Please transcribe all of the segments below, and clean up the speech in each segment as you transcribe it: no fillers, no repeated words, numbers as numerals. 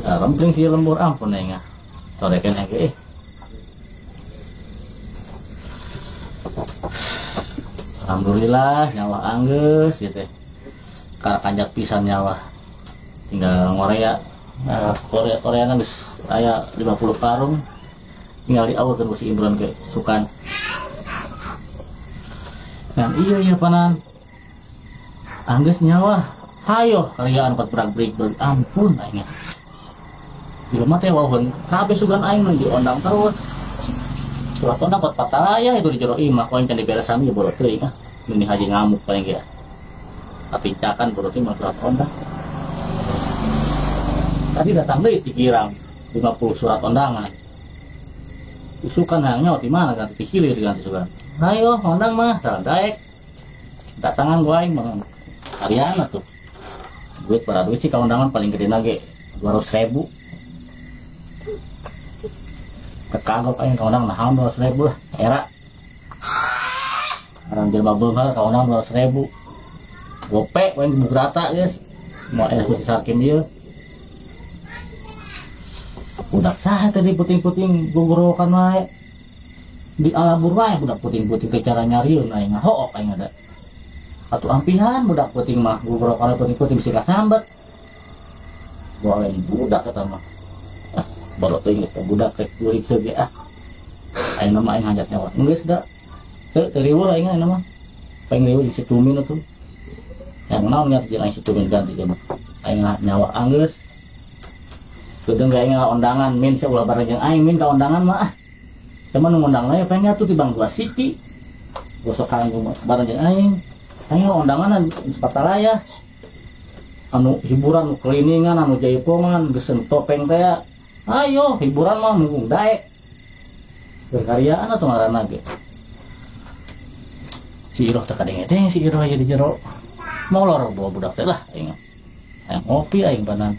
Rempling si lembur ampun aing ah. Sore keneh ge. Alhamdulillah nyawa anggeus ieu teh. Karakanjak pisan nyawa. Tinggal ngorea. Nah, Korea-Koreana geus aya 50 karung. Tinggal diawurkeun ku si Imron ke sukan. Dan iya iya panan. Anggeus nyawa. Hayo kalian kuat berak-berik ampun aing. Jelema teh wauheun kabeh sugan aing mah diondang terus. Surat ondang kuat patalaya itu di jero imah ku aing can diberesan ge bodo teuing ah. Meni haji ngamuk paling ge. Katincakan bodo teuing mah surat ondang. Tadi datang deui ti Girang 50 surat ondangan. Usukan hayang nyawa di mana ganti ti hilir ganti sugan. Hayo ondang mah tah daek. Datangan gua aing mah Ariana tuh. Duit para duit sih ka undangan paling gede nage 200.000. Kagok aing ka undang nah 200.000 lah era. Orang jelema beunghar ka undang 200.000. Gope aing gebuk rata geus. Moal aya si Sarkim ieu. Budak saha tadi puting-puting gogorowokan wae. Di alabur wae budak puting-puting teh cara nyarieun aing hook aing ada. Atuh ampihan budak puting mah gogorowokan puting-puting bisi kasambat. Boleh budak eta mah. Ah, baru teuing teh budak rek jurig seug ah. Aing mah aing hajat nyawa. Geus da. Teu teu riweuh aing ayeuna mah. Paling riweuh jeung si Tumin atuh. Yang naon nya jeung aing si Tumin ganti jeung aing nyawa anggeus. Kedeung ge aing undangan min sia ulah bareng jeung aing min ka undangan mah ah. Cuman nu ngundang we pengen atuh tibang 2 siki. Gosok aing bareng jeung aing. Aing undangan Patalaya. Anu hiburan nu keliningan anu jaipongan geuseun topeng teh. Ayo hiburan mah munggung daek. Berkaryaan atuh ngaranna ge. Si Iroh teh kadenge-denge si Iroh aya di jero. Molor bawa budak teh lah aing. Aing ngopi aing banan.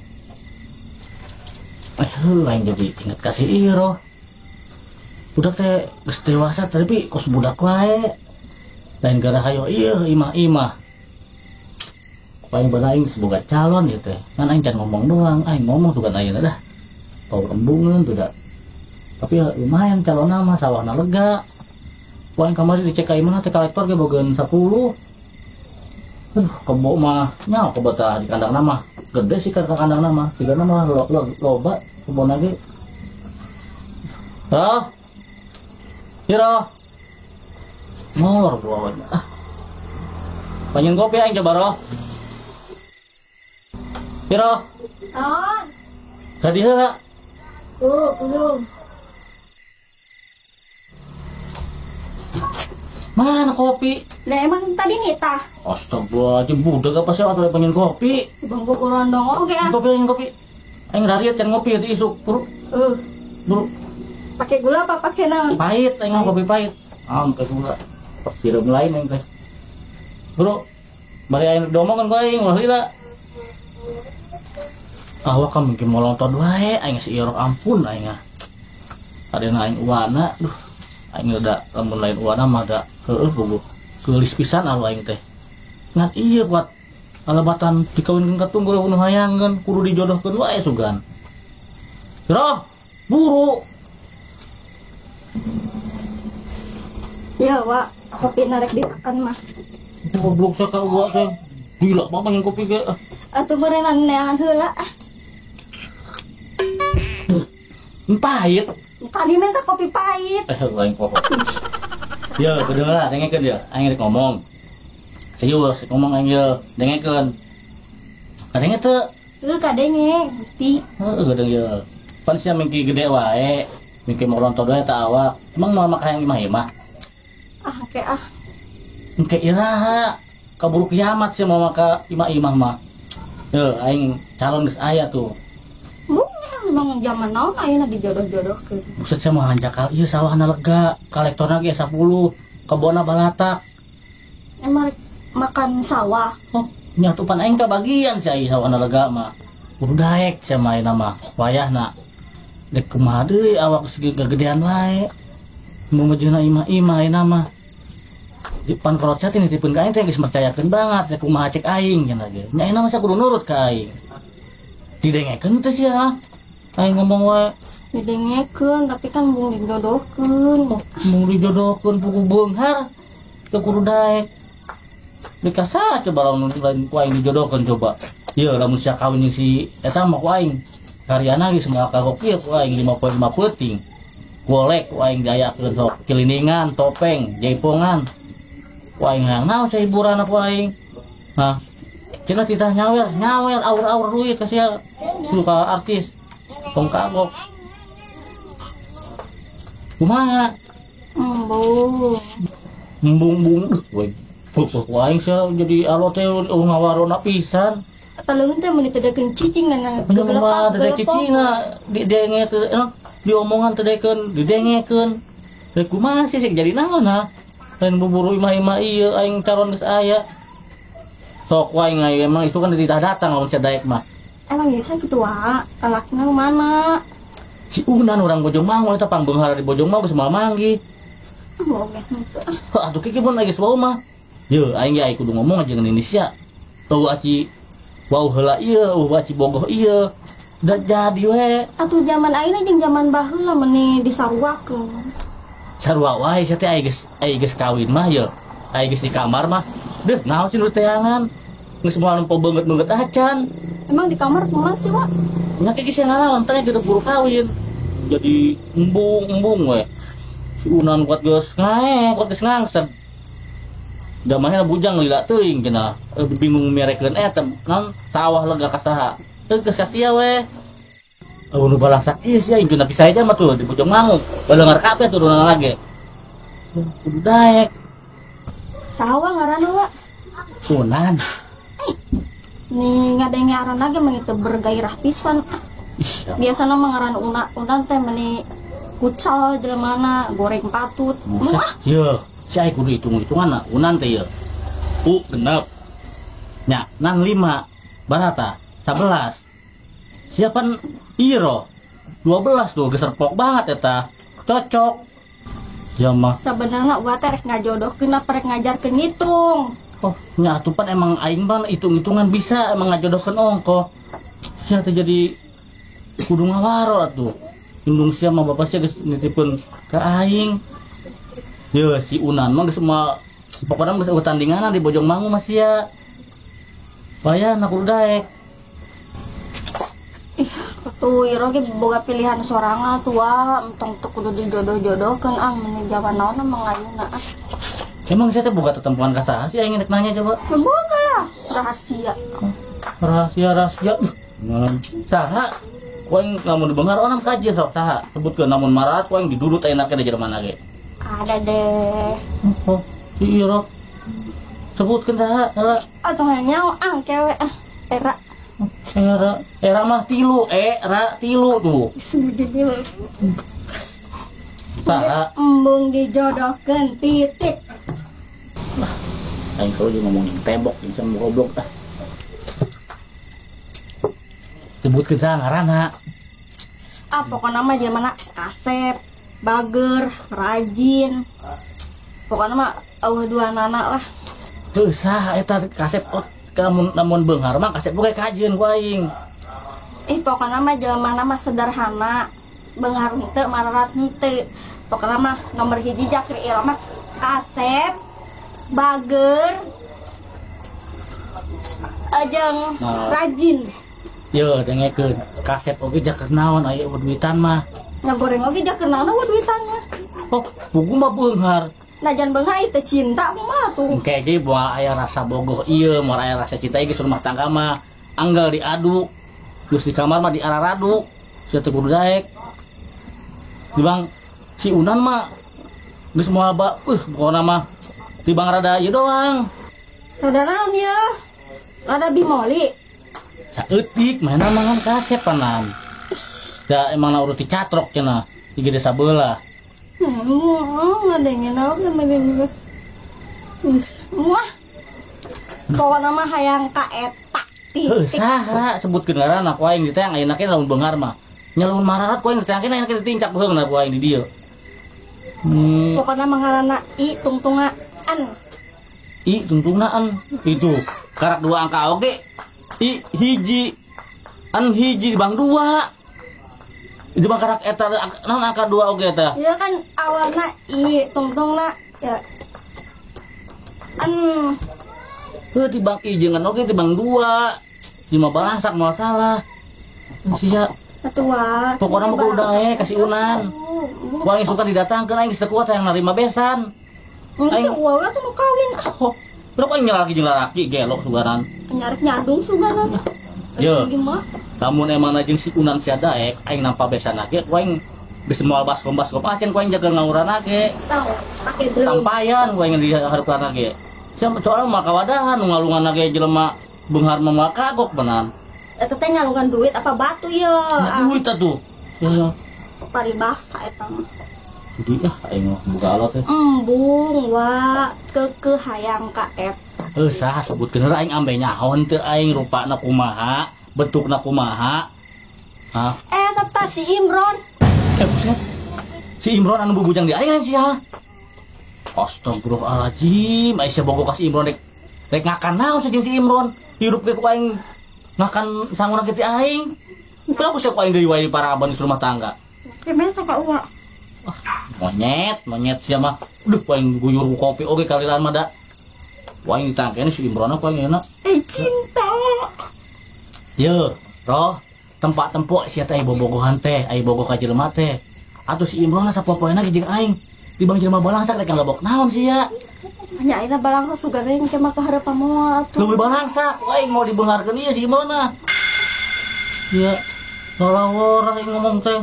Aing jadi inget ka si Iroh. Budak teh geus dewasa tapi kos budak wae. Lain gara hayo ieu imah-imah. Paling bener aing geus boga calon ieu teh. Ngan aing can ngomong doang, aing ngomong sugan ayeuna dah. Bau embungeun tuh da. Tapi ya, lumayan calonna mah sawahna lega. Ku aing kamari dicek ka imah teh kolektor ge bogeun 10. Aduh, kebo mah nyaho kebo tah di kandangna mah. Gede sih ka kandangna mah. Sigana mah loba kebona ge. Roh. Hiro. Molor gua awet. Ah. Panjang kopi aing coba roh. Hiro. Naon? Tadi heula. Oh, belum. Mana kopi? Lah emang tadi nitah. Astagfirullahaladzim, budak apa sih atau pengen kopi? Bang gua kurang dong oke ah. Kopi aing kopi. Aing rariet can ngopi teh isuk, buru. Buru. Pakai gula apa pakai naon? Pahit, aing kopi pahit. Ah, pakai gula. Sirup lain aing teh. Bro, bari aing domongan ku aing ulah lila. Awak kan mungkin molonton wae aing si Iroh ampun aing ah. Adena aing uwana, duh. Aing da lamun lain uwana mah da heueuh bubuh. Geulis pisan anu aing teh. Ngan ieu kuat alebatan dikawinkeun ka tunggul nu hayangeun kudu dijodohkeun wae sugan. Iroh, buru. Ya, Wak, kopi narek dimakan mah. Goblok sia ka gua teh. Gila banget yang kopi ge. Atuh meureun neangan heula ah. Pahit. Tadi minta kopi pahit. Lain kopi. Ya, kedengeran, dengekeun dia. Aing rek ngomong. Serius, ngomong aing ye, dengekeun. Kadenge teu? Heuh, kadenge, Gusti. Heuh, geudeung ye. Pan sia mingki gede wae, mingki molonto wae ta awak. Emang moal make hayang imah-imah? Ah, ke ah. Engke iraha. Kaburu kiamat sia moal maka imah-imah mah. Heuh, aing calon geus aya tuh. Emang zaman naon ayeuna dijodoh-jodohkeun. Buset sia mah hanjakal ieu sawahna lega, kolektorna ge 10, kebonna balatak. Emang makan sawah. Oh, nyatupan aing ka bagian sia ieu sawahna lega mah. Kudu daek sia mah ayeuna mah, wayahna. Dek kumaha deui awak geus gegedean wae. Mun meujeuhna imah-imah ayeuna mah. Di pan kolot sia teh nitipkeun ka aing teh geus mercayakeun banget ya kumaha cek aing cenah ge. Nya enak masa kudu nurut ka aing. Didengekeun teh sia. Aing ngomong wae. Didengekeun tapi kan mung dijodohkeun. Mung dijodohkeun pugu beunghar. Teu kudu daek. Dikasa coba lamun lain ku aing dijodohkeun coba. Ye lamun sia kawin jeung si eta mah ku aing. Karyana geus moal kagok ieu ku aing 5.5 peuting. Golek ku aing diayakeun sok ciliningan, topeng, jaipongan. Ku aing hayang naon sia hiburan ku aing. Hah? Cenah titah nyawer, nyawer aur-aur duit ka sia. Suka artis. Tong kagok. Kumaha? Embung. Embung-embung duh we. Ku aing sia jadi alo teh ngawarona pisan. Taleuheun teh mun ditedekeun cicing na Mah teh cicingna didenge teh diomongan tedekeun, didengekeun. Teh kumaha sih jadi naon ha? Lain buburu imah-imah ieu aing calon geus aya. Sok wae aing emang itu kan dititah datang lamun sia daek mah. Emang bisa kitu wa, lalakina nu mana? Si Unan urang Bojong Mangu eta pangbeunghar di Bojong Mangu geus moal manggih. Boga henteu. Heuh atuh kieu mun geus bau mah. Yeuh aing ge aing kudu ngomong jeung Indonesia. Eueuh aci wau heula ieu, eueuh aci bogoh ieu. Da jadi we. Atuh zaman ayeuna jeung zaman baheula meni disaruakeun. Sarua wae sia teh aing geus kawin mah yeuh. Aing geus di kamar mah. Deuh naon sih nu teangan? Geus moal nempo beungeut-beungeut acan. Emang di kamar kumaha sih, Wak? Nya ge geus ngalawan teh geus buru kawin. Jadi embung-embung we. Si Unan kuat geus ngae, kuat geus ngangsep. Zamannya bujang lila teuing cenah. Bingung merekeun eta naon sawah lega ka saha. Teu geus ka sia we. Eueuh nu balasak ieu sia injuna kisah aja mah tuh di Bojong Mangu. Balengar kabeh turunan lagi. Kudu daek. Saha wa ngaranna, Wak? Unan. Nih ngadenge ngaranna ge meni teu bergairah pisan. Ih, biasana mah ngaran unan teh meni kucal jelemana goreng patut. Buset, ieu si aing kudu hitung-hitungan unan teh ieu. U genep. Nya, nan 5, barata 11. Siapan iro 12 tuh geus serpok banget eta. Cocok. Ya mah. Sebenarnya gua teh rek ngajodohkeun apa rek ngajarkeun ngitung. Oh, nya atuh pan emang aing mah hitung-hitungan bisa emang ngajodohkeun ongkoh. Sia teh jadi kudu ngawaro atuh. Indung sia mah bapak sia geus nitipkeun ka aing. Ye si Unan mah geus mah pokona geus eueuh tandinganna di Bojong Mangu mah sia. Bayan aku daek. Ih, atuh iro ge boga pilihan sorangan tua, entong teu kudu dijodoh-jodohkeun ah meni jaman naon mah ngayuna ah. Emang saya teh boga tetempuan ka saha sih aing rek nanya coba? Ya boga lah, rahasia. Rahasia rahasia. Saha? Ku aing lamun dibeunghar onam kajian sok saha? Sebutkeun lamun maraat ku aing didudut ayeuna ke di jelema ge. Ada deh. Oh, si Iro. Sebutkeun saha? Saha. Atuh nyaho ah kewe ah. Era. Era, era mah tilu, era tilu tuh. Saha? Embung dijodohkeun titik. Lah, aing kalau dia ngomongin tembok, bisa goblok ah. Sebutkeun saha ngaranna? Ah, pokokna mah jelema kasep, bager, rajin. Pokokna mah eueuh dua nana lah. Teu saha eta kasep lamun lamun beunghar mah kasep boga kajeun ku aing. Ih, pokokna mah jelema mah sederhana. Beunghar henteu, mararat henteu. Pokokna mah nomor hiji jakri ieu mah kasep, bager, jeung nah, rajin. Ye, dengekeun. Kasep oge jakeur naon aya duitan mah. Ngagoreng oge jakeur naon eueuh duitan mah. Oh, buku mah beunghar. Najan beunghar ieu teh cinta kumaha tuh. Engke ge moal aya rasa bogoh ieu, moal aya rasa cinta ieu geus rumah tangga mah. Anggal diadu. Geus di kamar mah diararadu. Sia teu kudu daek. Dibang si Unan mah geus moal ba, pokona mah tibang rada ieu doang. Rada naon ieu? Rada bimoli. Saeutik mana mangan kasep panan. Da emang na urut dicatrok cenah di gede sabelah. Ngadengin naon meni geus. Wah. Pokona mah hayang ka eta titik. Heuh saha sebutkeun ngaranna ku aing diteang ayeuna ke lamun beunghar mah. Nya lamun mararat ku aing diteangkeun ayeuna ke ditincak beuheungna ku aing di dieu. Pokona mah ngaranna I tungtungaan. I tungtungnaan itu karak dua angka oge I hiji an hiji bang dua itu bang karak eta naon angka dua oge eta ya kan awalna I tungtungna ya an heuh ti bang I jeung oge ti bang dua lima balangsak moal salah sia atuh pokona mah kudu daek ka si Unan ku aing suka didatangkeun aing geus teu kuat hayang narima besan. Aing wae tuh mau kawin. Oh, berapa aing nyalaki jeung lalaki gelok sugaran. Nyarik nyadung sugaran. Ye. Lamun emang jeung si Unan sia daek, aing nampa besan ge ku aing geus moal baskom-baskom acan ku aing jaga ngawuran ge. Tau, pake belum. Tampayan ku aing di hareupan ge. Sia soalna mah kawadahan nu ngalungan ge jelema beunghar mah moal kagok benan. Eta teh ngalungan duit apa batu ye? Duit atuh. Ya. Paribasa eta mah. Jadi ah aing mah buka alot teh. Embung wa keukeuh hayang ka eta. Heuh saha sebutkeun heula aing ambe nyaho teu aing rupana kumaha, bentukna kumaha. Hah? Eta tah si Imron. Buset. Si Imron anu bubujang di aing lain sia. Astagfirullahaladzim, aing sia bogo ka si Imron rek rek ngakan naon sia jeung si Imron. Hirup ge ku aing ngakan sanguna ge ti aing. Kenapa sia ku aing deui wae para abang di rumah tangga? Gimana ka uwa? Monyet, monyet sia mah. Duh, aing guyur ku kopi oge kalilan mah da. Aing ditangkeun si Imron ku aing enak. Cinta. Ye, roh, tempat tempok sia teh bobogohan teh, ai bogoh ka jelema teh. Atuh si Imron sapopoena ge jeung aing. Di bang jelema balangsak rek ngalebok naon sia? Nya ayeuna balangsak sugan ke mah ka hareupan moal atuh. Leuwih balangsak, aing mau dibeungharkeun ieu si Imron mah. Sia, lalawor aing ngomong teh.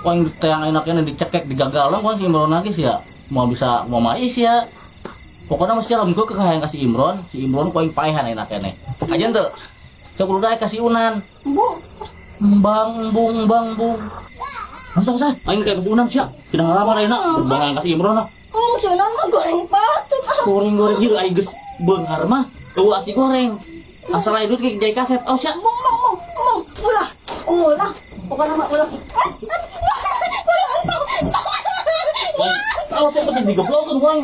Aing teang enaknya dicekek digagalan ku si Imron lagi sih ya mau bisa mau mais ya pokoknya mesti lamun gua kekayaan kasih Imron si Imron ku aing paehan enaknya nih aja tuh sok kudu daek kasih Unan bu bang bung bang bung usah usah aing kayak kasih Unan sih ya tidak ngalaman enak bang aing kasih Imron lah si Unan mah goreng patut goreng goreng ieu aing geus beunghar mah eueuh ati goreng asal aya duit ge jadi kaset oh sia mung mung mung ulah ulah pokoknya mah ulah. Kalau saya penting digeblokin, Bang.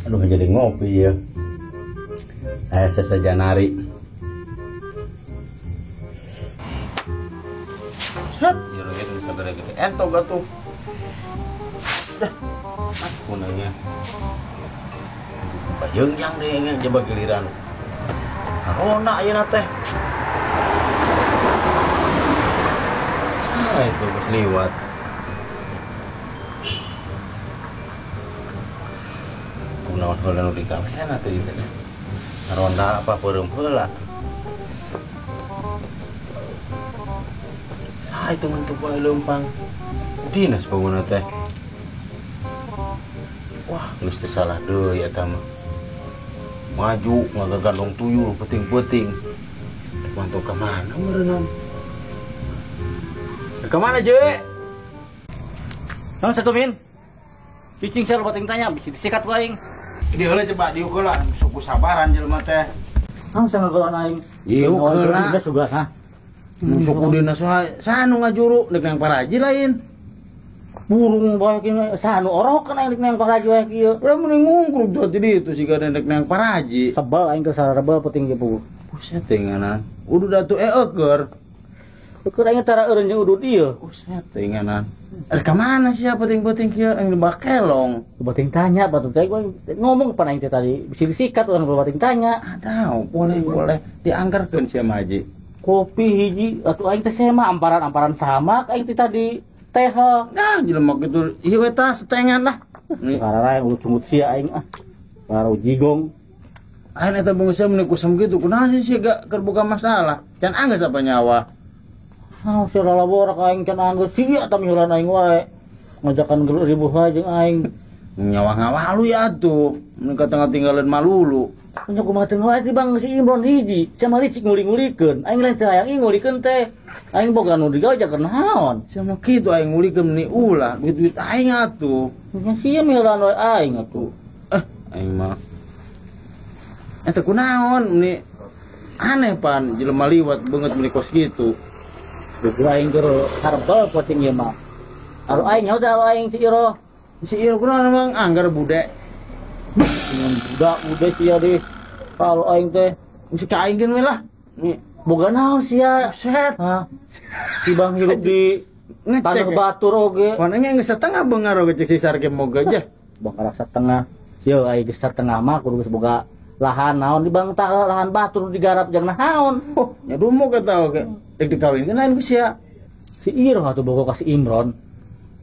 Aduh, jadi ngopi ya. Saya saja nari. Set, jero gitu segede gede. Entog atuh. Dah. Aku nanya. Bajeungjang deui nya coba giliran. Corona ayeuna teh. Ah, itu geus liwat. Kunaon heula nu digawean atuh ieu teh. Ronda apa peureum heula. Ah, itu mentuk wae leumpang. Dinas bangunna teh. Wah, geus teu salah deui eta mah. Maju ngagagandong tuyul peuting-peuting. Mantuk ka mana meureunam? Ka mana, Je? Naon satu min? Cicing sia loba tanya bisi disikat ku aing. Di heula coba diukur lah, suku sabaran jelema teh. Ah, saya ngagolon aing. Ieu heula. Geus suga ha. Suku dinas saha nu ngajuru deuk nang paraji lain. Burung bae kieu saha nu orok kan aing deuk nang paraji wae kieu. Udah mending ngungkruk tuh jadi itu siga deuk nang paraji. Sebel aing teh sarebel penting ge puguh. Buset teh nganan. Udah datu eueur. Eueur aing tara eureun jeung udud ieu. Buset teh nganan. Ka mana sih penting-penting kieu aing bakelong. Bating tanya batu teh gua ngomong pan aing teh tadi bisi disikat urang bating tanya. Ada, boleh boleh dianggarkeun sia mah haji. Kopi hiji atuh aing teh sema amparan-amparan sama aing teh tadi teh. Nah, jelema kitu ieu we tah setengan lah. Karara aing ulut sungut sia aing ah. Baru jigong. Aing eta bangsa mun kusam kitu kunaon sih sia gak keur boga masalah. Can anggeus apa nyawa. Ah, sia lalabor ka aing can anggeus sia tah mihuran aing wae. Ngajakan ribuh wae jeung aing. Nyawa ngawalu ya atuh. Mun ka tinggalan malulu. Nya kumaha teu wae Bang si Imron hiji, sama licik nguling-ngulikeun. Aing lain teu hayang ngulikeun teh. Aing boga nu digawe jaga naon. Sama kitu aing ngulikeun ni ulah, duit-duit aing atuh. Nya sia mihelaan wae aing atuh. Aing mah. Eta kunaon ni aneh pan jelema liwat beungeut meuni kos kitu. Duh aing keur sarbel poting ieu mah. Aro aing nyaho teh aro aing si Iro. Si Iro kunaon emang anggar bude. Budak bude sia deh. Kalau aing teh mesti ka aing we lah. Ni boga naon sia? Buset. Hah? Tibang hirup di tanah batur oge. Mana nya geus satengah beungar oge cek si Sarge moga aja. Bakarak satengah. Yo aing geus satengah mah kudu geus boga lahan naon di bang tah lahan batur digarap jang naon. Oh, nya dumuk eta oge. Rek dikawinkeun lain ku sia. Si Iro atuh boga ka si Imron.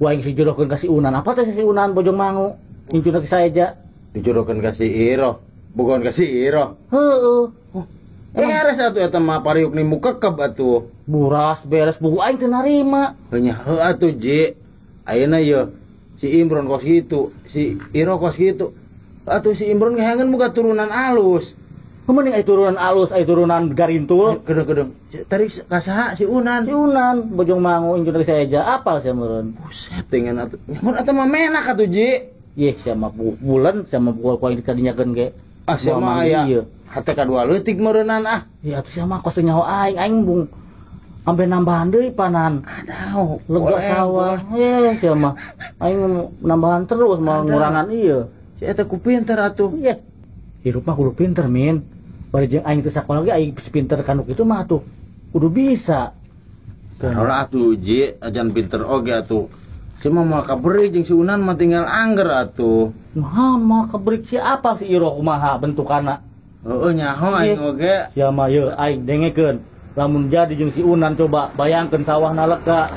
Ku aing si jodohkeun ka si Unan. Apa teh si Unan Bojong Mangu? Incuna ki saeja. Dijodohkeun ka si Iro. Bogohan ka si Iro. Heeh. Oh, beres atuh eta mah pariuk ni mukekeb atuh. Buras beres buku aing teu narima. Heuh nya heuh atuh Ji. Ayeuna ye si Imron kos kitu, si Iro kos kitu. Atuh si Imron gehangan muka turunan alus. Mending ai turunan alus, ai turunan garintul. Kedeng-kedeng. Tadi ka saha si Unan? Si Unan Bojong Mangu incuna ki saeja apal sia meureun. Buset dengan atuh. Nyamun atuh mah menak atuh Ji. Yeh sia mah bulan sia mah ku aing dikadinyakeun ge. Ah sia mah aya hate kadua leutik meureunnan ah. Ya atuh sia mah kos teu nyaho aing, aing bung ambe nambahan deui panan. Aduh, lega sawah. Eh sia mah aing nambahan terus mah ngurangan ieu. Si eta ku pinter atuh. Yeh. Hirup mah kudu pinter min. Bari jeung aing teu sakola ge aing pinter kanu kitu mah atuh. Kudu bisa. Ora atuh Ji, ajan pinter oge atuh. Si mah moal kaberi jeung si Unan mah tinggal angger atuh. Nah, moal kaberi si apa si Iro kumaha bentukanna? Heeh nyaho aing oge. Sia mah ye aing dengekeun. Lamun jadi jeung si Unan coba bayangkeun sawahna lega.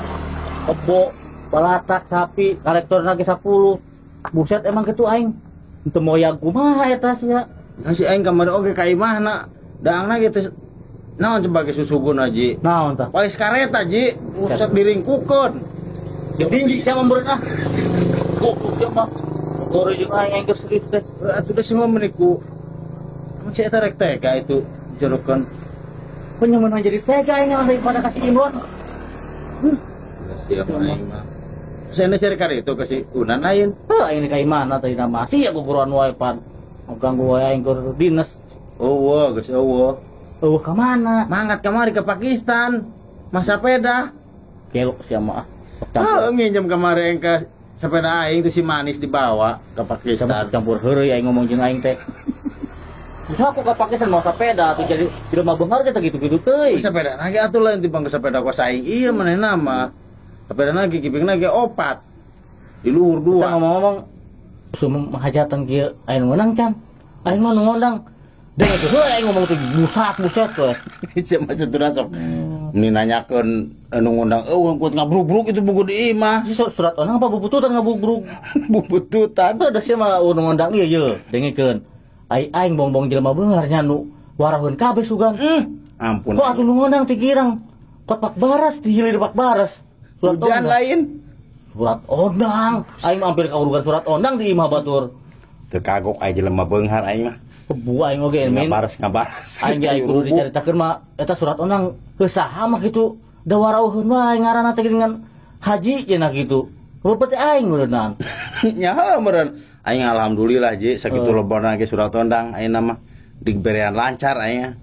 Kebo, balatak sapi, karektorna ge 10. Buset emang kitu aing. Teu moyang kumaha eta sia. Nah, si aing kamari oge ka imahna. Daangna ge teh naon coba ge susuguna Ji? Naon tah? Paes kareta Ji, buset diringkukeun. Tinggi siapa memberi ah? Kok siapa? Gore jeung aing geus serius teh. Atuh da semua meniku. Mun si eta rek tega itu jorokeun. Penyemenan jadi tega aing mah daripada kasih Imron. Siapa aing mah. Saya share kali itu kasih Unan lain. Heuh aing ka imahna tadi nama sia guguruan wae pan. Ganggu wae aing keur dinas. Eueuh geus eueuh. Eueuh ka mana? Mangkat kamari ke Pakistan. Masa sepeda. Kelok sia mah. Oh, nginjem kemarin ke sepeda aing tuh si manis dibawa ke Pakistan. Campur heureuy aing ngomong jeung aing teh. Bisa aku ke Pakistan mau sepeda tuh jadi jelema beunghar kita gitu-gitu teuy. Sepeda lagi atuh lain timbang ke sepeda kos aing. Iya manehna mah. Sepeda lagi kipingna ge 4. Di luhur 2. Kita ngomong-ngomong sum hajatan kieu aing menang can. Aing mah nu ngondang. Deng itu heuh aing ngomong teh buset we. Sia mah saturna sok. Ini nanyakeun anu ngundang eueuh kuat ngabrubruk itu buku di imah. Surat orang apa bubututan ngabrubruk? Bubututan. Heuh da sia mah anu ngundang ieu ye, dengekeun. Ai aing bongbong jelema beunghar nya nu waraheun kabeh sugan. Ampun. Kok atuh nu ngundang ti girang? Kot pak baras di hilir pak baras. Surat hujan lain. Surat ondang. Aing mampir ka urugan surat ondang di imah batur. Teu kagok aing jelema beunghar aing mah. Kebu aing oge min. Ngabaras. Aing ge aing kudu dicaritakeun mah eta surat ondang heuh saha mah kitu. Da warauheun wae ngaranna teh dengan haji cenah kitu. Beupeut aing meureunnan. Nya heuh meureun. Aing alhamdulillah Ji sakitu lebona ge surat ondang ayeuna mah diberean lancar aing.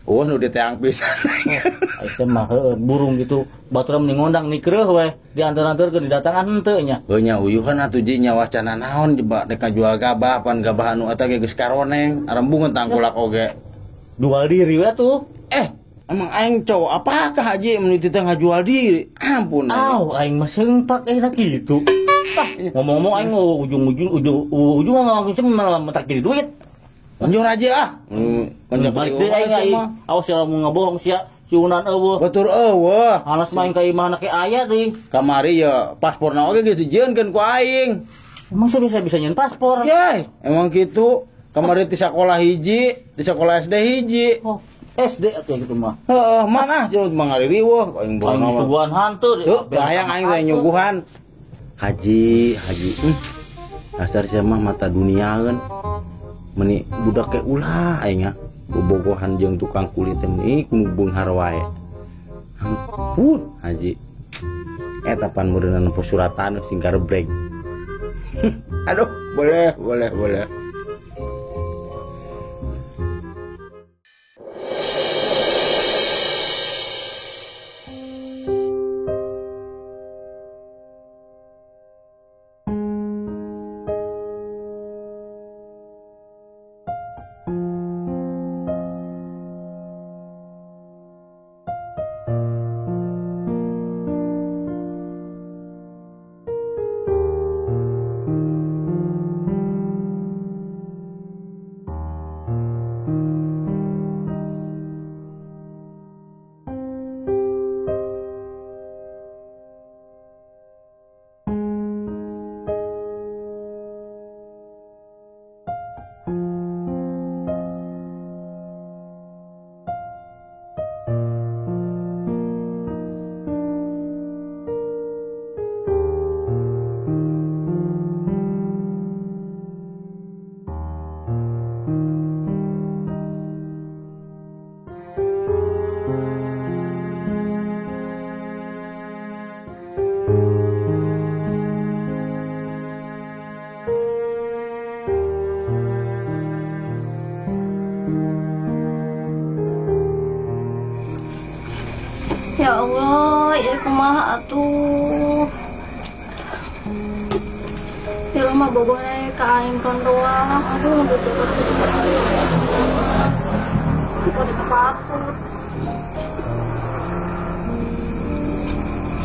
Eueuh nu diteang pisan aing. Aing mah heueuh burung gitu baturan mending ngondang nikreuh we diantar-antarkeun didatangan henteu nya. Heuh nya uyuhan atuh Ji nya wacana naon jebak dek ngajual gabah pan gabah anu eta ge geus karoneng arembungeun tangkulak oge. Jual diri we atuh. Emang aing cowok apakah Haji mun teh ngajual diri? Ampun. Aw, aing mah seungpak aing kitu. Tah, ngomong-ngomong aing ujung-ujung langsung malah mentak jadi duit. Konjor aja ah. Konjor balik deui aing. Awas sia mun ngabohong sia si Unan eueuh. Batur eueuh. Halas main ka imahna ke aya deui. Kamari ya pasporna oge geus dijieunkeun ku aing. Emang saya bisa nyeun paspor? Yai, emang kitu. Kamari di sekolah hiji, di sekolah SD hiji. Oh. SD atuh gitu mah. Heeh, mana sih mah ngaririweuh aing bohong. Nyuguhan hantu. Heuh, hayang aing teh nyuguhan. Haji, haji. Asar sia mah mata duniaeun. Meni budak ke ulah aing ah. Bobogohan jeung tukang kulit teh meni kudu beunghar wae. Ampun haji. Eta pan meureunna nempo suratan sing garebreg. Aduh, boleh, boleh, boleh. Ya Allah, ya kumaha atuh. Di rumah bogore ka Imron doang. Aduh, butuh takut.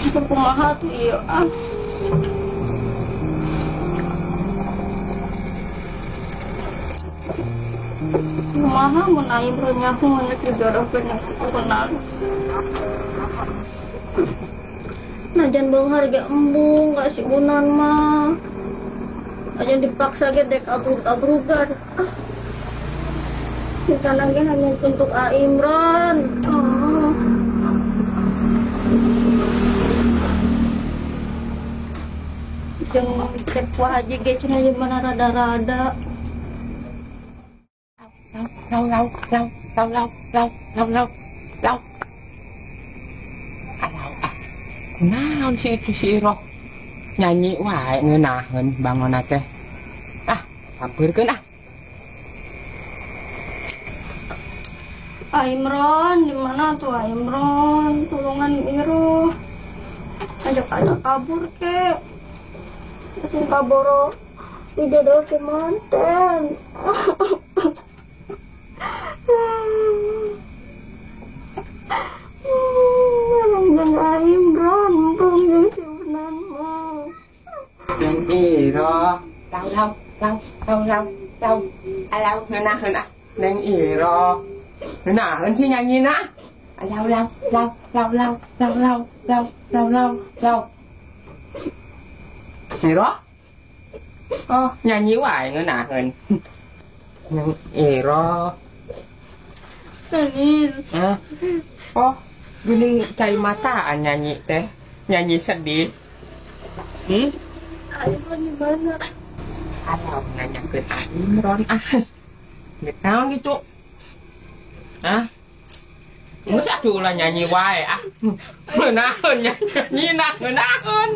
Itu kumaha tuh iya ah. Kumaha mun Imron nyaho mun dijodohkeun si kenal. Najan beunghar ge embung ka si Gunan mah. Najan dipaksa ge dek abrug-abrugan. Ah. Cinta ge hanya untuk A Imron. Oh. Jeung cek ku haji ge cenah mana rada-rada. Lau lau lau lau lau lau lau lau lau. Kunaon si itu si Iroh nyanyi wae ngeunaheun bangona teh. Ah, sampeurkeun ah. Imron, di mana tuh Imron? Tulungan Iroh. Ajak-ajak kabur ke. Sing kaboro dijodoh ke manten. Imron, embung si Unan mah. Neng Iroh, lau lau lau lau lau lau, alau ngeunaheun ah. Neng Iroh, ngeunaheun si nyanyina. Lau lau lau lau lau lau lau lau lau lau lau. Iroh, oh nyanyi wae ngeunaheun. Neng Iroh, Neng Iroh. Oh. Geuning cai mataan nyanyi teh, nyanyi sedih. Imron di mana? Asal nanyakeun Imron ah. Geus naon kitu? Hah? Geus atuh ulah nyanyi wae ah. Ngeunaheun nyanyi nah ngeunaheun.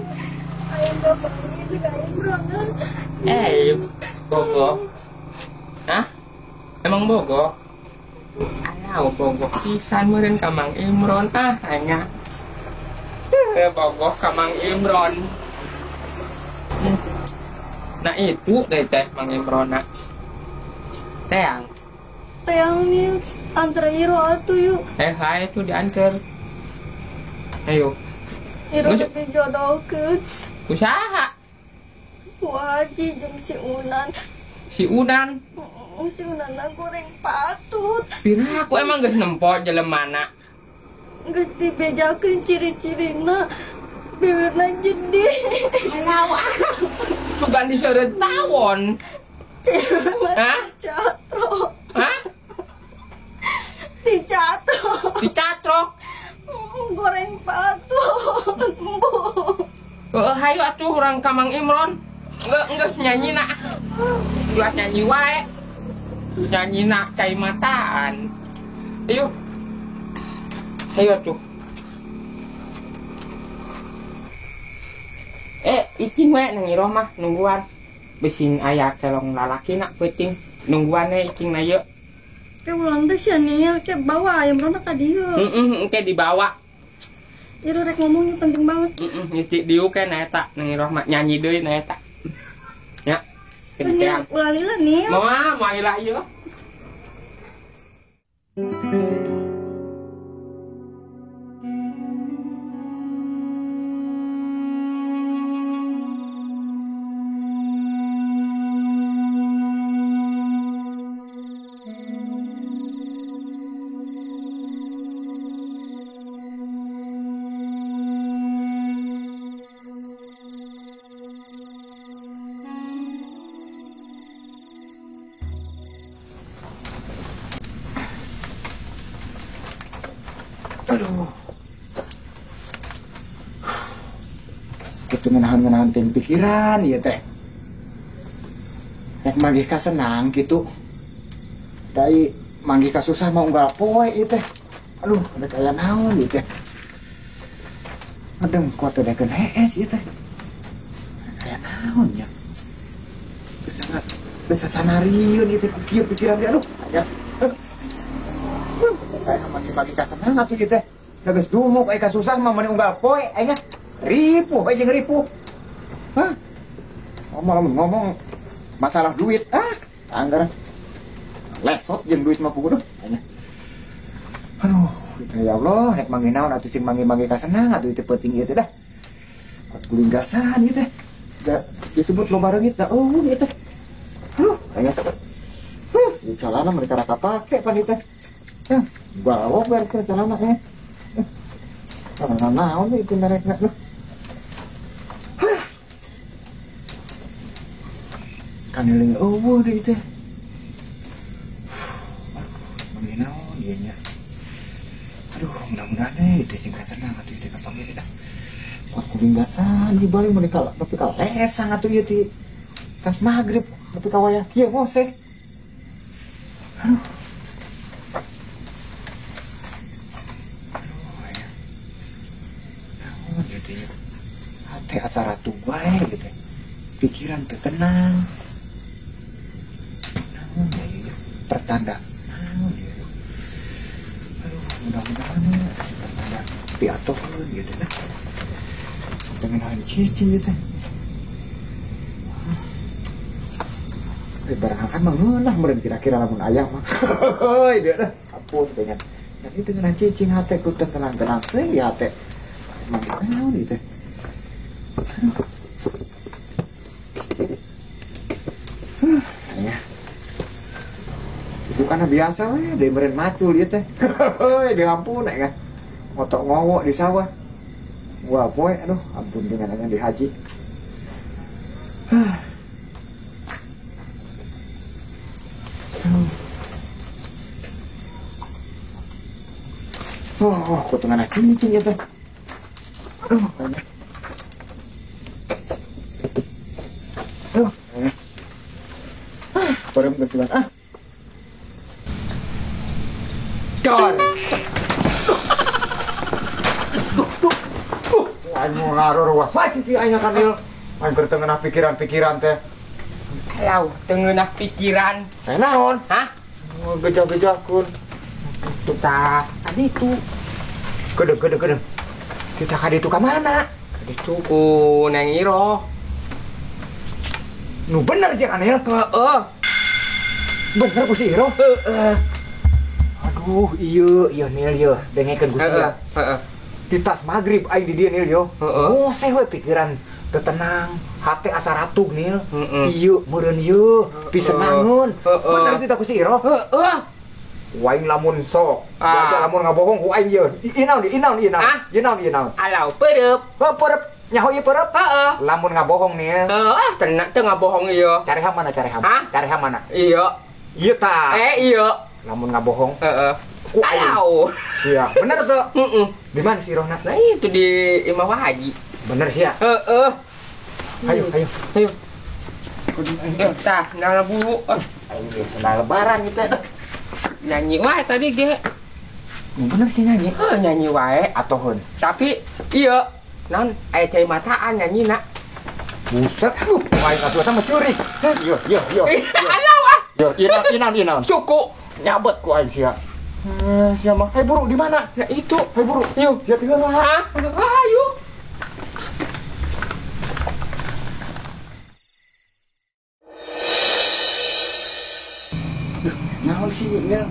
Eh, bogo. Hah? Emang bogo? Alah, bogoh pisan meureun ka Mang Imron ah hanya. Bogoh ka Mang Imron. Nah itu deh teh Mang Imron nak. Teang. Teang nih antar Iro atuh yuk. Hai itu diantar. Ayo. Iro dijodohkeun. Usaha. Ku Haji jeung si Unan. Si Unan? Si Unan goreng patut. Pira aku emang geus nempo jelemana. Geus dibejakeun ciri-cirina. Bibirna jedih. Alah, sugan diseureut tawon. Hah? Dicatrok. Hah? Dicatrok. Dicatrok. Goreng patut. Hayu atuh urang ka Mang Imron. Enggak nyanyi nak. Dua nyanyi wae. Nyanyi nak cai mataan. Ayo. Ayo tuh. Icing we nang iroh mah nungguan. Besing aya celong lalaki nak peuting. Nungguan we icing na yeuh. Ke ulang teh sia Nil, ke bawa ayam rona ka dieu. Heeh, engke dibawa. Ieu rek ngomongnya penting banget. Heeh, ngiti dieu ke na eta nang iroh mah nyanyi deui na eta. Ya. Penting. Ulah lila Nil. Moal, moal lila ieu. Aduh. Kitu ngenahan-ngenahan ting pikiran ieu teh. Rek manggih kasenang kitu. Dai manggih kasusah mah unggal poe ieu teh. Aduh, rek aya naon ieu teh. Adeng kuat teh daekeun hees ieu teh. Rek aya naon nya. Bisa sanarieun ieu teh ku kieu pikiran teh aduh. Aya. Kayak magi-magi kasenang atuh ieu teh. Da geus dumuk aya kasusah mah meuni unggal poe aing ripuh bae jeung ripuh. Hah? Ngomong masalah duit ah, anggaran. Lesot jeung duit mah puguh aing. Aduh, itu ya Allah, rek manggih naon atuh sing manggih-manggih kasenang atuh teu peuting ieu teh dah. Kuat gulinggasan ieu teh. Da disebut loba reungit da eueuh ieu teh. Aduh, aing teh. Huh, calana mereka raka pake pan ieu teh. Hah, bawa ber ke celana nya. Celana naon itu merekna lu. Hah. Kaneling eueuh deui teh. Aduh, naon ieu nya. Aduh, mudah-mudahan teh sing kasenang atuh teh kapanggih dah. Kuat kulinggasan di balik mun ka nepi ka lesang atuh ieu ti tas magrib nepi ka wayah kieu ngoseh. Aduh. Hati asa ratu wae gitu. Pikiran teu tenang. Naon ya ieu pertanda naon ya. Aduh, mudah-mudahan si pertanda piatokeun gitu nah. Tengenahan cicing gitu. Barang kan mengeunah meureun kira-kira lamun ayah mah. Heuy, deui dah. Hapus dengan. Dan itu tengenahan cicing hate ku teu tenang-tenang teh ya hate. Emang naon ieu teh. Ya. Itu karena biasa we, deui meureun macul ieu teh. Heuy, diampun aya. Ngotok ngowok di sawah. Wah, poe aduh, ampun dengan dengan di haji. Oh, kok tengah cincin ya teh. Aduh, kayaknya. Aduh, kayaknya. Ah, parem kesulan. Ah. Dor. Aing mau ngaror was sih aing kanil. Aing keur teu ngeunah pikiran-pikiran teh. Kalau teu ngeunah pikiran. Eh naon? Hah? Gejah-gejahkeun. Kita tadi itu. Kedeng. Kita kaditu ka mana? Kaditu ku Neng Iroh. Nu bener jeung Anil? Heeh. Bener ku si Iroh? Heeh. Aduh, ieu Nil ieu, dengekeun ku sia. Heeh. Di tas magrib aing di dieu Nil yo. Heeh. Ngoseh we pikiran teu tenang, hate asa ratug Nil. Heeh. Ieu meureun ieu, pisenangeun. Bener teh ku si Iroh? Heeh. Waing lamun sok, ah. Lamun ngabohong ku aing ieu. Ieu naon, ieu naon, ieu naon. Ieu naon, ieu naon. Alau pereup. Heuh pereup, nyaho ieu pereup? Heeh. Lamun ngabohong nih. Heeh, tenang teu ngabohong ieu. Careham mana careham? Careham mana? Iya. Ieu tah. Iya. Lamun ngabohong. Heeh. Ku aing. Alau. Iya, bener teu? Heeh. Di mana si Rohna? Nah, itu di Imah Haji. Bener sih ya? Heeh. Ayo, ayo. Ayo. Tah, sendal buru. Aing ge sendal lebaran ieu teh. Nyanyi wae tadi ge. Bener sih nyanyi. Heuh, nyanyi wae atoheun. Tapi ieu naon aya cai mataan nyanyina. Buset, aduh, aing atuh eta mah ceurik. Yo yo yo. Alah ah. Yo, inan inan. Cukup nyabet ku aing sia. Sia mah. Hai buru di mana? Nah itu. Hai buru. Yuk, siap heula. Hah? Ayo. Naon sih nya?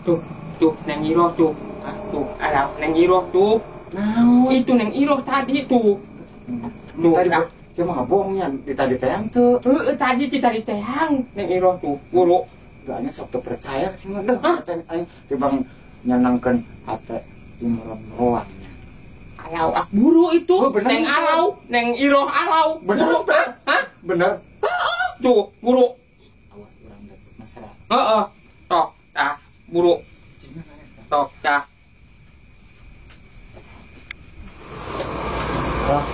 Tuh, tuh Neng Iroh tuh. Tuh, alah Neng Iroh tuh. Naon? Itu Neng Iroh tadi tuh. Tuh, tadi sia mah ngabohongnya di tadi teang tuh. Heeh, tadi di tadi teang Neng Iroh tuh, buru. Soalnya sok teu percaya sih mah deuh. Aing tibang nyenangkeun hate Imron roangnya. Alau ah buru itu. Oh, bener. Neng alau, Neng Iroh alau. Bener buru. Hah? Bener. Tuh, buru. Awas urang mesra. Heeh. Tok, tah, buru. Tok, tah. Wah.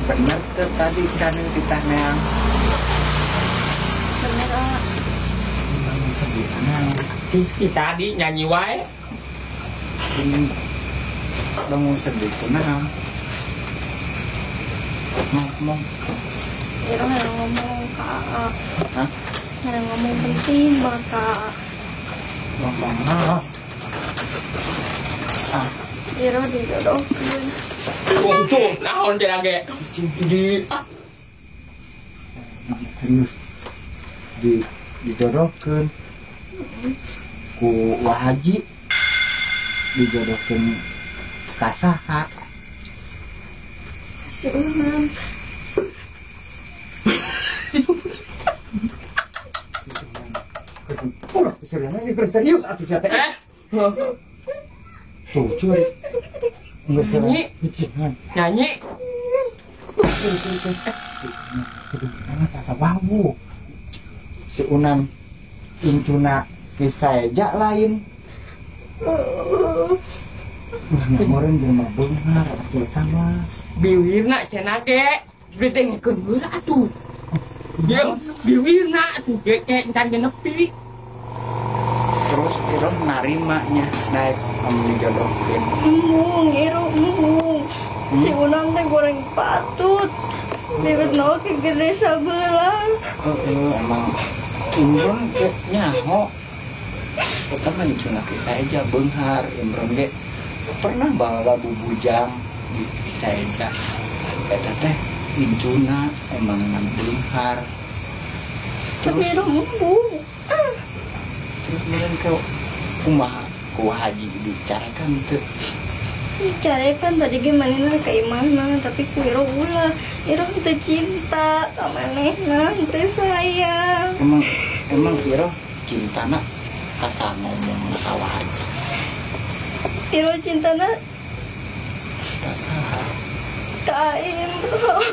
Bener tuh tadi kan kita neang. Bener ah. Sedih tadi nyanyi wae. Bangun sedih kunaon. Ngomong. Iroh yang ngomong ka Aa. Hah? Yang ngomong penting banget ka Aa. Ngomong ah. Ah. Iroh dijodohkeun. Tuh, naon cenah ge? Di ah. Serius. Di dijodohkeun ku Wa Haji, dijodohkeun ka saha? Si Unan. Ulah, serius ini serius atuh sia teh. Tuh, cuy. Geus nyanyi. Nyanyi. Karena sasa wawu. Si Unan incuna si saeja lain. Ulah ngamoreun jelema beunghar atuh eta mah. Biwirna cenah ge. Didengekeun heula atuh. Dia biwirna atuh ge encan ge nepi. Terus Iroh narima nya naik amun dijodohkeun. Embung, Iroh embung. Si Unan teh goreng patut. Bibit naon ke gede sabelah. Heeh, emang Imron ge nyaho. Eta mah incuna ki saeja beunghar Imron ge pernah bawa bubujang di saeja. Eta teh incuna emang beunghar. Tapi Iroh embung. Terus meureun ke kumaha ku Haji dicarakan teu? Dicarekan tadi gimana ka imahna tapi ku Iroh ulah. Iroh teu cinta ka manehna, teu sayang. Emang emang Iroh cintana ka saha ngomongna ka Haji? Iroh cintana ka saha? Ka Imron.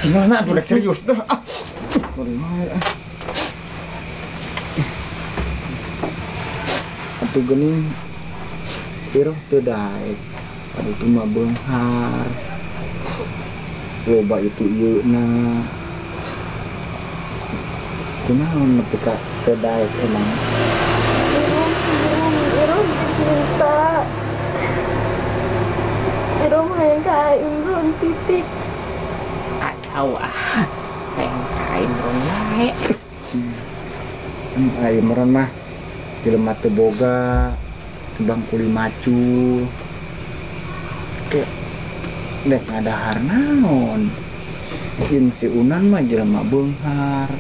Gimana aduh rek serius dah. Ah. Atuh geuning Iroh teu daek. Aduh teu mah beunghar. Loba itu ieu na. Kunaon nepi ka teu daek emang? Iroh cinta. Iroh hayang ka Imron titik. Atau ah, hayang ka Imron wae. Imron mah jelema teu boga, tebang kuli macul. Ke dek ngadahar naon. In si Unan mah jelema beunghar.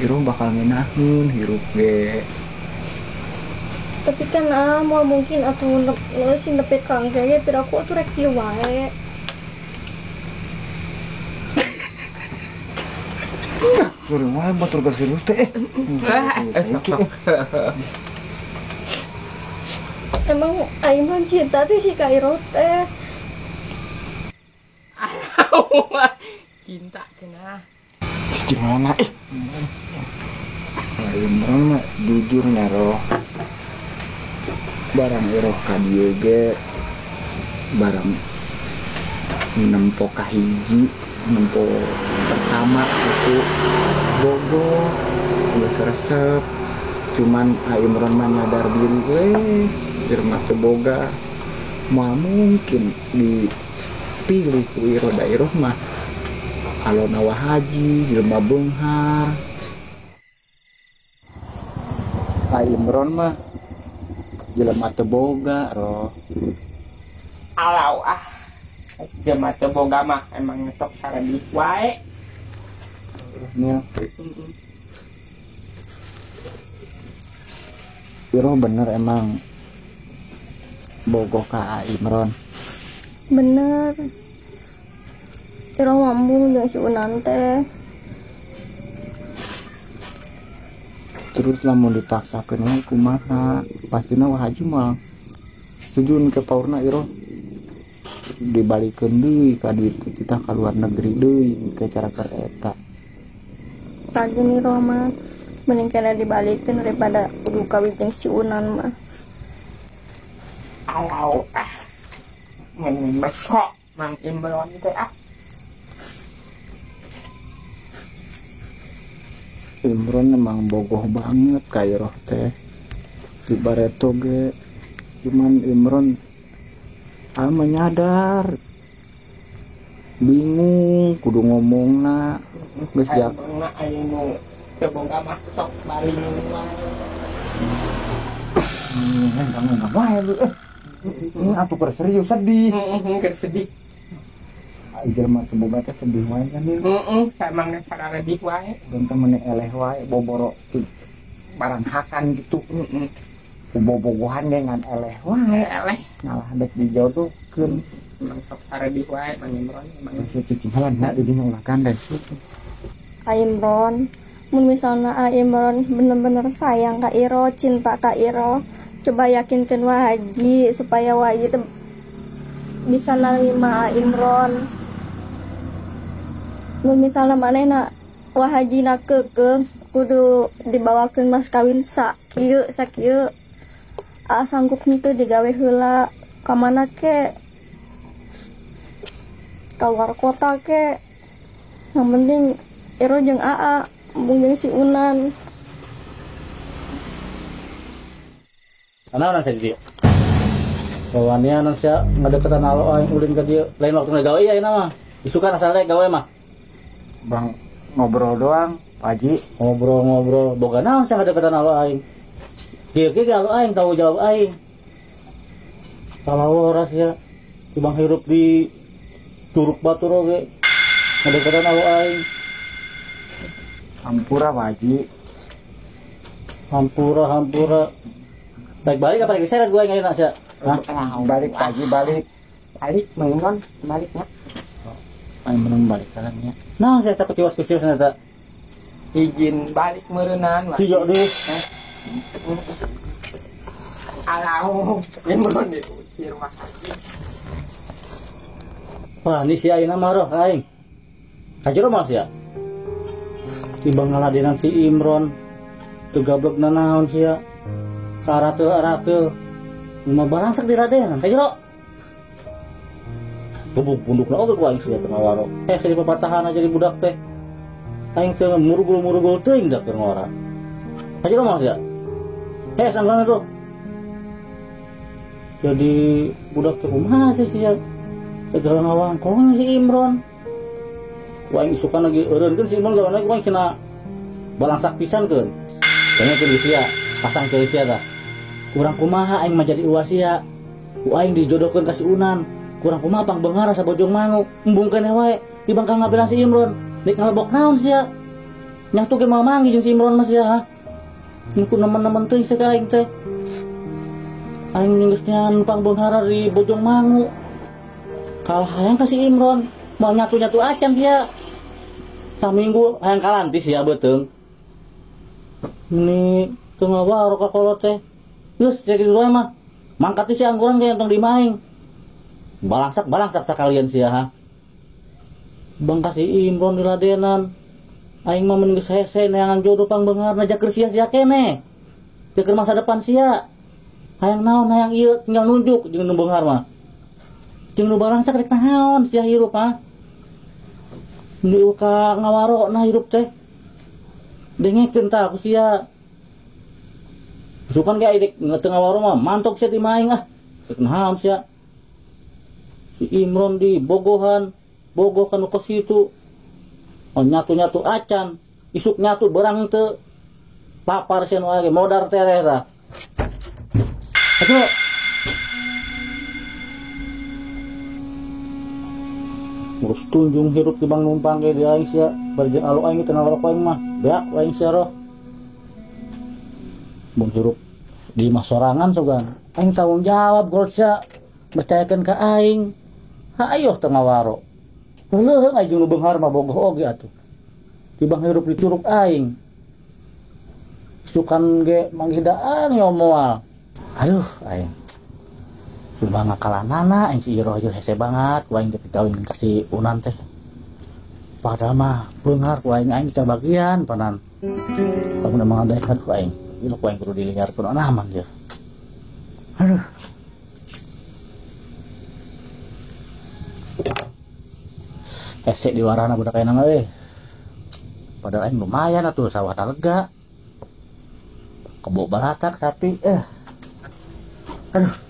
Iroh bakal ngenaheun hirup ge. Tapi kan ah moal mungkin atuh sih nepi ka engke ge piraku atuh rek kieu wae. Kuring wae batur geus serius teh. Emang aing mah cinta teh si ka Iroh teh. Cinta cenah. Gimana ih? Imron mah jujur nya Roh. Barang Iroh ka dieu ge barang nempo kahiji, nempo pertama itu bogoh geus resep. Cuman Imron mah nyadar diri we jelema teu boga moal mungkin dipilih ku Iroh, da Iroh mah alona Wa Haji jelema beunghar. Imron mah jelema teu boga roh. Alau ah, jelema teu boga mah emang sok saredih wae. Nil. Iroh bener emang bogoh ka Imron. Bener. Iroh ngambung jeung si Unan teh. Terus lamun dipaksakeun we kumaha? Pastina Wa Haji moal setuju ke paurna Iroh dibalikeun deui ka duit kita ka luar negeri deui ke cara keur eta. Rajin Iroh mah mending kena dibalikeun daripada kudu kawin jeung si Unan mah. Alau ah. Mending besok Mang Imron teh ah. Imron emang bogoh banget ka Iroh teh. Di bareto ge cuman Imron menyadar bingung kudu ngomongna geus jak aya nu teu boga mah sok baling wae. Enggak wae lu eh. Ini atuh keur serius sedih. Heeh, keur sedih. Jelema teu boga teh sedih wae kan ieu. Heeh, emang saredih wae. Dan teh meuni eleh wae boboro barang hakan gitu. Heeh. Bobogohan ge ngan eleh wae. Eleh. Ngalah dek dijodohkeun. Emang sok saredih wae Mang Imron emang. Geus cicinghalan na di dinya ulah gandeng. Imron, mun misalna Imron bener-bener sayang ka Iro, cinta ka Iro, coba yakinkan Wa Haji supaya Wa Haji teh bisa nerima Imron. Mun misalna manehna Wa Haji na keukeuh kudu dibawakeun mas kawin sakieu sakieu. Sanggup henteu digawe heula ka mana ke? Ka luar kota ke? Yang penting Iro jeung Aa, embung jeung si Unan. Ana orang saya dia. Kawannya nan sia ngadeketan alo aing ulin ka dieu. Lain waktu gawe ieu ayeuna mah. Isukan asal rek gawe mah. Bang ngobrol doang, Pak Haji. Ngobrol-ngobrol boga naon sia ngadeketan alo aing. Kieu kieu alo aing tahu jawab aing. Kalau ora sia tibang hirup di curug batur oge ngadeketan alo aing. Hampura Pak Haji. Hampura hampura. Balik apa lagi diseret gue yang enak sih. Balik pagi balik. Balik Mang Imron baliknya. Mang Imron balik kalannya. Nah, saya takut keciwas-keciwas neta. Izin balik meureunan. Iya deh. Alau, Imron diusir mah. Wah, ini si ayeuna mah roh aing. Kajero mah sia. Timbang ngaladenan si Imron. Teu gablek nanaon sia. Arate-arate mah barangsak di radenan kajero. Gebuk pundukna oge ku aing sia teu ngawaro. Hese di papatahan aja di budak teh. Aing teu murugul-murugul teuing da keur ngora. Kajero mah sia. Hese anggaran tuh. Jadi budak teh kumaha sih sia. Segala ngawangkong si Imron. Ku aing isukan lagi eureunkeun si Imron gawe ku aing cenah balangsak pisan keun. Kayaknya keur sia, pasang keur sia tah. Kurang kumaha aing mah jadi uwa sia. Ku aing dijodohkeun ka si Unan. Kurang kumaha pangbeunghar asa Bojong Mangu. Embung keneh wae tibang ka ngabelah si Imron. Nek ngalebok naon sia? Nyatu ge moal manggih jeung si Imron mah sia ha. Nu ku nemen-nemen teuing sia ka aing teh. Aing geus nyan pangbeunghar di Bojong Mangu. Kalah hayang ka si Imron, moal nyatu-nyatu acan sia. Saminggu hayang kalantis sia beuteung. Ini teu ngawaro ka kolot teh. Geus cek kitu wae mah. Mangkat si angguran ge entong dimaing. Balangsak-balangsak sakalian sia ha. Bang ka si Imron diladenan. Aing mah mun geus hese neangan jodoh pangbeungharna jaker sia-sia keneh. Jaker masa depan sia. Hayang naon hayang ieu tinggal nunjuk jeung nu beunghar mah. Jeung nu barangsak rek naon sia hirup ha. Nu ka ngawaro na hirup teh. Dengekeun tah ku sia. Sukan ge dek teu ngawaro mah mantok sia di maing ah. Rek naon sia. Si Imron di bogohan, bogoh kanu kos situ. Oh nyatu-nyatu acan, isuk nyatu berang teu. Papar sia nu aya ge modar tereh tah. Aduh. Ngurus tunjung hirup di bang numpang ge di aing sia, bari jeung alu aing teu ngarokok aing mah, beak aing sia roh. Bang hirup di imah sorangan sogan. Aing tanggung jawab golot sia, percayakeun ka aing. Ha ayo teu ngawaro. Leuheung aing jeung nu beunghar mah bogoh oge atuh. Di bang hirup di curug aing. Sukan ge manggih daang yo moal. Aduh, aing. Coba ngakalanana aing si Iroh ieu hese banget, ku aing teh kawin ka si Unan teh. Padahal mah beunghar ku aing aing bagian panan. Kamu udah mengandaikan ku aing. Ieu ku aing kudu diliarkeun aman dia. Aduh. Hese di warana budak aing mah euy. Padahal aing lumayan atuh sawah lega. Kebo balatak sapi Aduh.